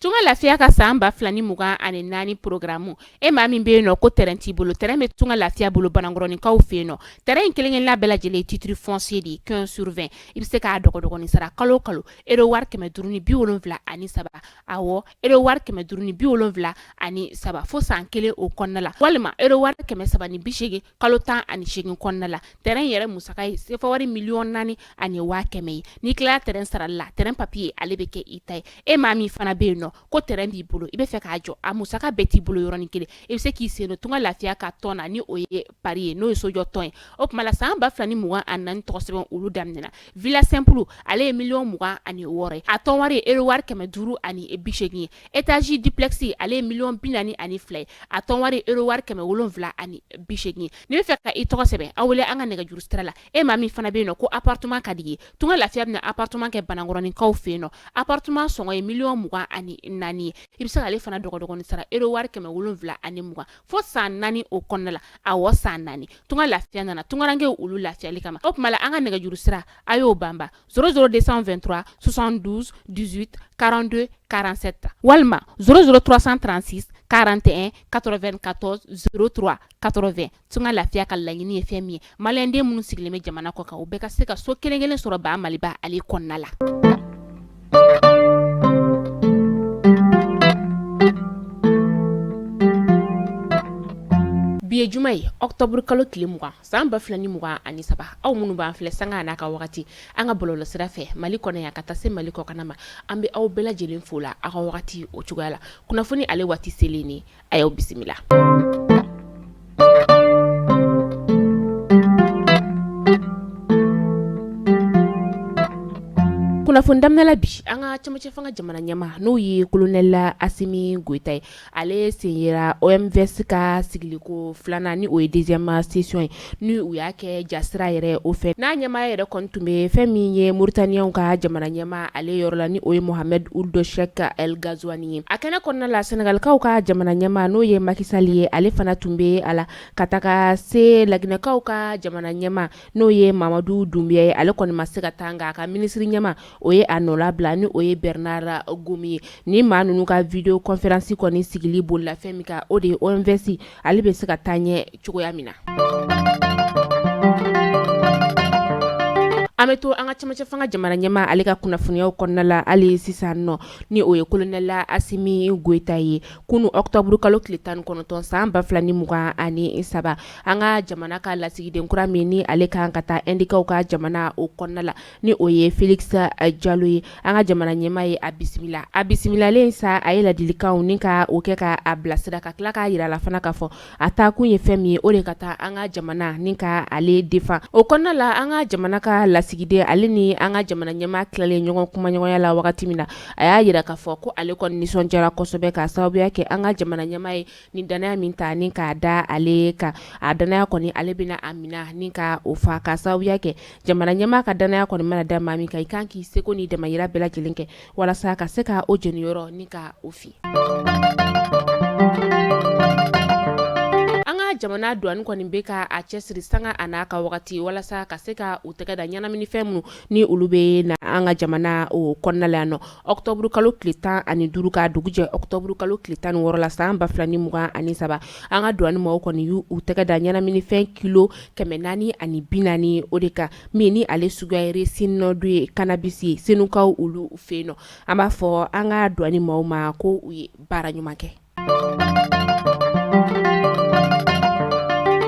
Tunga lafiya ka san 2024 programme, e maa min bɛ yen nɔ ko terrain t'i bolo, terrain bɛ Tunga lafiya bolo Banankɔrɔninkaw fɛ yen nɔ. Terrain in kelen-kelenna bɛɛ lajɛlen ye titre foncier de ye, 15 sur 20. I bɛ se k'a dɔgɔdɔgɔnin sara kalo o kalo, euro wari 573, awɔ, euro wari 573 fo san kelen o kɔnɔna la, walima euro wari 380 kalo 18 kɔnɔna la. Terrain yɛrɛ musaka ye sefa wari 4,1 million ye. N'i tilala terrain sarali la, terrain papier ale bɛ kɛ i ta ye. E maa min fana bɛ yen nɔ ko terrain b'i bolo, i bɛ fɛ k'a jɔ, a musaka bɛɛ t'i bolo yɔrɔnin kelen, i bɛ se k'i sen don Tunga lafiya ka tɔn na, ni o ye pari ye, n'o ye sojɔ tɔn ye. O tuma la, san 2024 tɔgɔ sɛbɛn olu daminɛna. Villa simple, ale ye 26 million ye, a tɔn wari ye euro wari 580 ye. Étage duplex, ale ye 42 million ye, a tɔn wari ye euro wari 780 ye. N'i bɛ fɛ ka i tɔgɔ sɛbɛn, aw wele an ka nɛgɛjuru sira la. E maa min fana bɛ yen nɔ ko appartement ka di ye, Tunga lafiya bɛna appartement kɛ Banankɔrɔninkaw fɛ yen nɔ. Appartement sɔngɔ ye 24 million ye. I bɛ se k'ale fana dɔgɔdɔgɔnin sara euro wari 720 fo san 4 o kɔnɔna la. Awɔ, san 4. Tunga lafiya nana tungarankew olu lafiyali kama. O tuma la, an ka nɛgɛjuru sira, a y'o banba: 00 223 72 18 42 47, walima 00 336 41 94 03 80. Tunga lafiya ka laɲini ye fɛn min ye, maliyɛnden minnu sigilen bɛ jamana kɔ kan, u bɛɛ ka se ka so kelen kelen sɔrɔ ba Maliba ale kɔnɔna la. Bi ye juma ye, octobre kalo tile 20, san 2023. Aw minnu b'an filɛ sanga n'a ka wagati an ka bɔlɔlɔsira fɛ Mali kɔnɔ yan ka taa se Mali kɔkanna ma, an bɛ aw bɛɛ lajɛlen fo la aw ka wagati o cogoya la. Kunnafoni ale waati selen ni a y'aw bisimila. Kunnafoni daminɛ la bi, an ka cɛmancɛ fanga jamana ɲɛmaa, n'o ye colonel Asimi Goyita ye, ale sen yera OMVS ka sigiliko filanan, ni o ye deuxième session ye, ni u y'a kɛ jasira yɛrɛ o fɛ. N'a ɲɛmaaya yɛrɛ kɔni tun bɛ fɛn min ye Mauritaniens ka jamana ɲɛmaa ale yɔrɔ la, ni o ye Mohamed Ould Cheikh El Ghazouani ye. A kɛnɛ kɔnɔna la, Sénégalikaw ka jamana ɲɛmaa, n'o ye Macky Sall ye, ale fana tun bɛ a la, ka taga se Laginɛkaw ka jamana ɲɛmaa, n'o ye Mamadu Dunbiya ye. Ale kɔni ma se ka taa, nka a ka minisiri ɲɛmaa, o ye a nɔlabila, ni o ye Bernard Gomi ye. Ni maa ninnu ka vidéoconférence kɔni sigili bolila fɛn min kan, o de ye OMVS ale bɛ se ka taa ɲɛ cogoya min na. An bɛ to an ka cɛmancɛ fanga jamana ɲɛmaa ale ka kunnafoniyaw kɔnɔna la hali sisan nɔ, ni o ye colonel Asimi Goyita ye. Kunun octobre kalo tile 19, san 2023, an ka jamana ka lasigiden kura min ni ale kan ka taa Indikaw ka jamana o kɔnɔna la, ni o ye Felix Jalo ye, an ka jamana ɲɛmaa ye a bisimila. A bisimilalen sa, a ye ladilikanw ni ka o kɛ ka a bilasira, ka tila k'a jira a la fana k'a fɔ a taakun ye fɛn min ye, o de ka taa an ka jamana ni ka ale defan. O kɔnɔna la, an ka jamana ka lasigiden ale ni an ka jamana ɲɛmaa tilalen ɲɔgɔn kumaɲɔgɔnya la wagati min na, a y'a jira k'a fɔ ko ale kɔni nisɔndiyara kosɛbɛ k'a sababuya kɛ an ka jamana ɲɛmaa ye ni danaya min ta ni k'a da ale kan. A danaya kɔni, ale bɛna a minɛ ni ka o fa, k'a sababuya kɛ jamana ɲɛmaa ka danaya kɔni mana da maa min kan, i kan k'i seko ni damayira bɛɛ lajɛlen kɛ walasa ka se ka o jɔyɔrɔ ni ka o fin. An ka jamana douane kɔni bɛ ka a cɛsiri sanga a n'a ka wagati walasa ka se ka u tɛgɛ da ɲɛnaminifɛn minnu ni olu bɛ na an ka jamana o kɔnɔna la yan nɔ. Octobre kalo tile 15 ka dugu jɛ octobre kalo tile 16 la, san 2023, an ka douane maaw kɔni y'u tɛgɛ da ɲɛnaminifɛn kilo 440 o de kan, min ni ale suguya ye ricin de cannabis ye Senukaw olu fɛ yen nɔ. An b'a fɔ an ka douane maaw ma ko u ye baara ɲuman kɛ.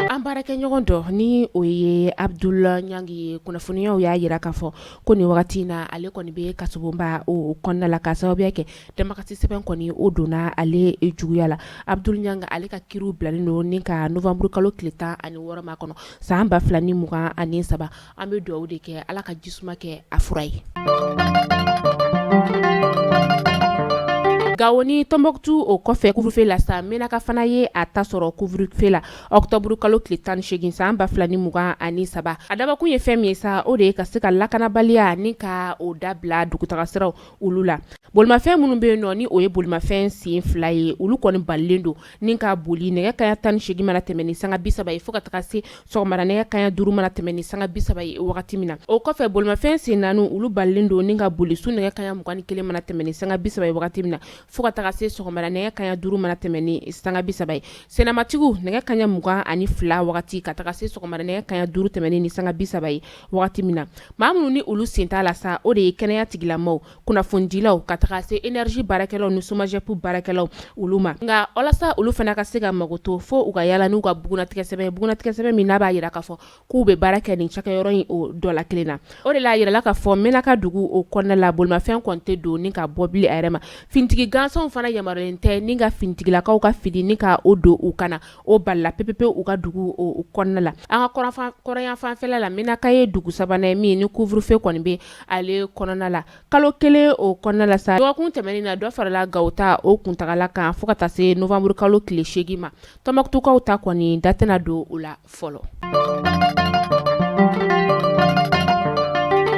An baarakɛɲɔgɔn dɔ, ni o ye Abdul Ɲangi ye, kunnafoniyaw y'a jira k'a fɔ ko nin wagati in na, ale kɔni bɛ kasobonba o kɔnɔna la, k'a sababuya kɛ damakasi sɛbɛn kɔni o donna ale juguya la. Abdul Ɲangi, ale ka kiriw bilalen don ni ka novembre kalo tile 16 makɔnɔ, san 2023. An bɛ dugawu de kɛ, Ala ka jisuma kɛ a fura ye. Gawo ni Tɔnbɔkutu o kɔfɛ couvre-feu la sa, Menaka fana ye a ta sɔrɔ couvre-feu la octobre kalo tile 18, san 2023. A dabakun ye fɛn min ye sa, o de ye ka se ka lakanabaliya ni ka o dabila dugutagasiraw olu la. Bolimafɛn minnu bɛ yen nɔ, ni o ye bolimafɛn sen fila ye, olu kɔni balilen don ni ka boli nɛgɛ kanɲɛ 18 mana tɛmɛ ni sanga 30 ye, fo ka taga se sɔgɔmada nɛgɛ kanɲɛ 5 mana tɛmɛ ni sanga 30 ye wagati min na. O kɔfɛ, bolimafɛn sen naani, olu balilen don ni ka boli su nɛgɛ kanɲɛ 21 mana tɛmɛ ni sanga 30 ye wagati min na. fo ka taga se sɔgɔmada nɛgɛ kanɲɛ 5 mana tɛmɛ ni sanga 30 ye. Senamatigiw nɛgɛ kanɲɛ 22 wagati ka taga se sɔgɔmada nɛgɛ kanɲɛ 5 tɛmɛnen ni sanga 30 ye wagati min na, maa minnu ni olu sen t'a la sa, o de ye kɛnɛya tigilamaw, kunnafonidilaw, ka taga se énergie baarakɛlaw ni SOMAGEP baarakɛlaw olu ma. Nka walasa olu fana ka se ka magoto, fo u ka yala n'u ka bugunnatigɛ sɛbɛn, bugunnatigɛ sɛbɛn min n'a b'a jira k'a fɔ k'u bɛ baara kɛ nin cakɛyɔrɔ in o dɔ la kelen na. O de la a yirala k'a fɔ Menaka dugu o kɔnɔna la, bolimafɛn kɔni tɛ don ni ka bɔ bilen a yɛrɛ ma. Finitigi gansanw fana yamaruyalen tɛ ni ka finitigilakaw ka fini ni ka o don u kan na, o balila pepepe u ka dugu o kɔnɔna la. An ka kɔrɔnyanfanfɛla la, Menaka ye dugu sabanan ye min ni couvre-feu kɔni bɛ ale kɔnɔna la kalo kelen o kɔnɔna la sa. Dɔgɔkun tɛmɛnen na, dɔ farala Gawo ta o kuntagala kan fo ka taa se novembre kalo tile 8 ma. Tɔnbukutukaw ta kɔni da tɛna don o la fɔlɔ.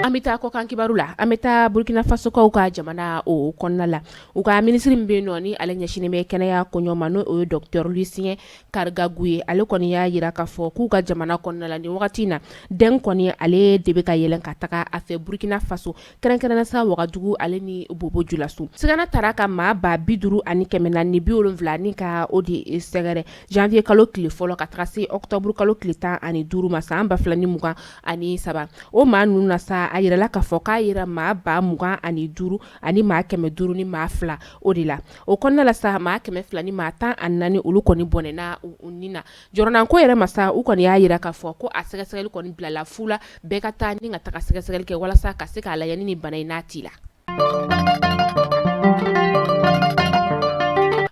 An bɛ taa kɔkan kibaru la. An bɛ taa Burkina Fasokaw ka jamana o kɔnɔna la. U ka minisiri min bɛ yen nɔ ni ale ɲɛsinnen bɛ kɛnɛya koɲɛ ma, n'o o ye docteur Lucien Kargagou ye, ale kɔni y'a jira k'a fɔ k'u ka jamana kɔnɔna la nin wagati in na, dengue kɔni ale de bɛ ka yɛlɛn ka taga a fɛ Burkina Faso, kɛrɛnkɛrɛnnenya sa Wagadugu ale ni Bobo Julaso. Sigana taara ka maa 50,470 ni ka o de sɛgɛrɛ janvier kalo tile fɔlɔ ka taga se octobre kalo tile 15 ma san 2023. O maa ninnu na sa, a yirala k'a fɔ k'a yera maa 25,500 ani maa 502 o de la. O kɔnɔna la sa, maa 214 olu kɔni bɔnɛna u ni na. Jɔrɔnanko yɛrɛ ma sa, u kɔni y'a jira k'a fɔ ko a sɛgɛsɛgɛli kɔni bilala fu la, bɛɛ ka taa ni ka taga sɛgɛsɛgɛli kɛ walasa ka se k'a lajɛ ni nin bana in n'a t'i la.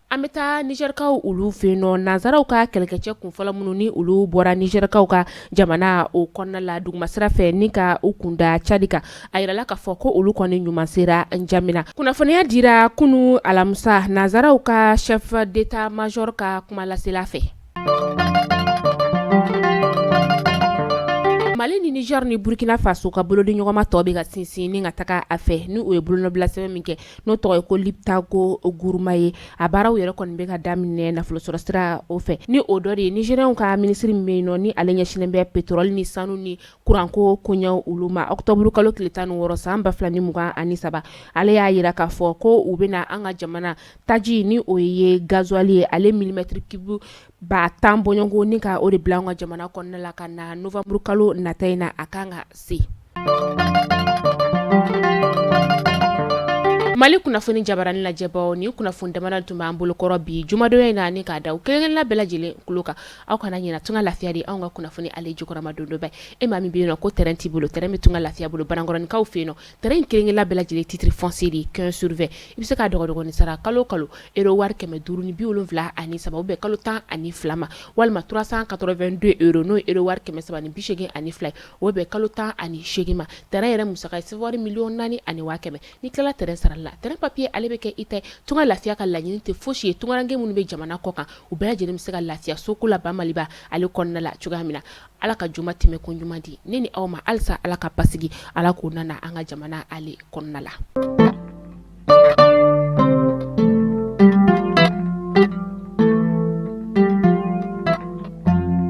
An bɛ taa Nizɛrikaw olu fɛ yen nɔ. Nansaraw ka kɛlɛkɛcɛ kunfɔlɔ minnu ni olu bɔra Nizɛrikaw ka jamana o kɔnɔna la dugumasira fɛ ni ka u kunda Cadi kan, a yirala k'a fɔ ko olu kɔni ɲuman sera Njamena. Kunnafoniya dira kunun alamisa nansaraw ka chef d'état major ka kumalasela fɛ. Mali ni Niger ni Burkina Faso ka bolodiɲɔgɔnma tɔ bɛ ka sinsin ni ka taga a fɛ, ni u ye bolonɔbila sɛbɛn min kɛ, n'o tɔgɔ ye ko Liptako Gourma ye. A baaraw yɛrɛ kɔni bɛ ka daminɛ nafolosɔrɔ sira o fɛ, ni o dɔ de ye Nigériens ka minisiri min bɛ yen nɔ ni ale ɲɛsinnen bɛ pétrole ni sanu ni kuranko koɲɛw olu ma. Octobre kalo tile 16 san 2023, ale y'a jira k'a fɔ ko u bɛna an ka jamana taji ni o ye gasoil ye, ale millimètre cube 10,000 bɔɲɔgɔnko ni ka o de bila an ka jamana kɔnɔna la ka na novembre kalo nata in na, a kan ka se. Mali kunnafoni jabarani lajɛbaw, ni kunnafoni damadɔ tun b'an bolokɔrɔ bi jumadonya in na, ni k'a da u kelenkelenna bɛɛ lajɛlen tulo kan. Aw kana ɲinɛ, Tunga Lafiya de anw ka kunnafoni ale jukɔrɔma dondoba. E maa min bɛ yen nɔ ko terrain t'i bolo, terrain bɛ Tunga Lafiya bolo Banankɔrɔninkaw fɛ yen nɔ. Terrain in kelenkelenna bɛɛ lajɛlen titre foncier de 15 sur 20. I bɛ se k'a dɔgɔdɔgɔnin sara kalo kalo euro wari 573 ou bien kalo 12 ma, walima 382 euros, n'o ye euro wari 382 ye, o bɛ kalo 18 ma. Terrain yɛrɛ musaka ye CFA wari 4,100,000. N'i tilala terrain sarali la, terrain papier ale bɛ kɛ i ta ye. Tunga Lafiya ka laɲini tɛ fosi ye tungaranke minnu bɛ jamana kɔ kan, u bɛɛ lajɛlen bɛ se ka lafiya soko la ba Maliba ale kɔnɔna la cogoya min na. Ala ka juma tɛmɛ ko ɲuman di ne ni aw ma. Halisa Ala ka basigi, Ala k'o nana an ka jamana ale kɔnɔna la.